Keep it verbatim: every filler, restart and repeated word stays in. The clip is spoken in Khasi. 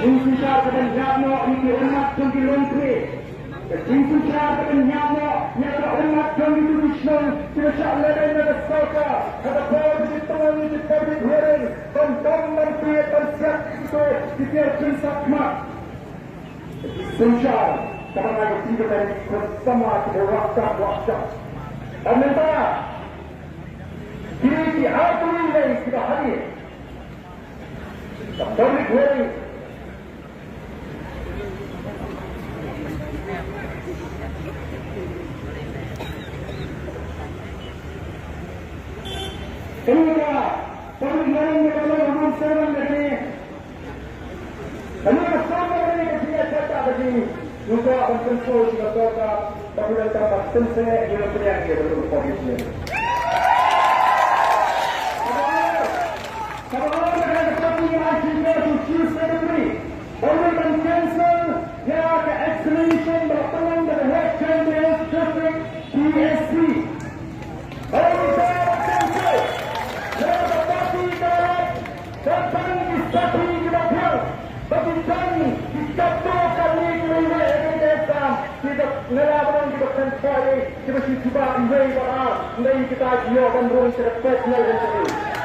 Jingsynshar ka ban ïap noh ïa ki ummat jong ki longtrei. Ka jingsynshar ka ban ïap noh ïa ka ummat jong kito ki shnong kiba shah lehbeiñ na ka sorkar. Ha ka por ba ki pynlong ïa ki public hearing ban dom ban piet ban siat ïa kito ki tiar jingsakhmat. Ka jingsynshar kaba ngi ïohi ka ban khot samla kiba wah dak wah dak. Bad mynta kine ki artylli lei kiba ha ïing. Ka public hearing. Kane ka public hearing kaba long ha Mawsynram kane. Kane ka sorkar kane ka jingïaid bynta ka jong ngi. Ngi kwah ban pynshoi sha ka sorkar ba ki donkam ban pynsngew ïa ka public hearing. Kaba ar, kaba ar ka dei ka party I C K to Chief Secretary ba u dei ban cancel ïa ka examination ba la pynlong da ka West Jaintia Hills District P S C. Ba u dei ban cancel ïa ka party ka la lait ban pynlong ki party kiba pher ba ki don ki katto katne kiba ïaleh ïa ka exam, kiba nga la ban ong kiba pynphai kiba shu jubab iwei iwei ar, hynrei kita ki ïoh ban rung sha ka top level interview.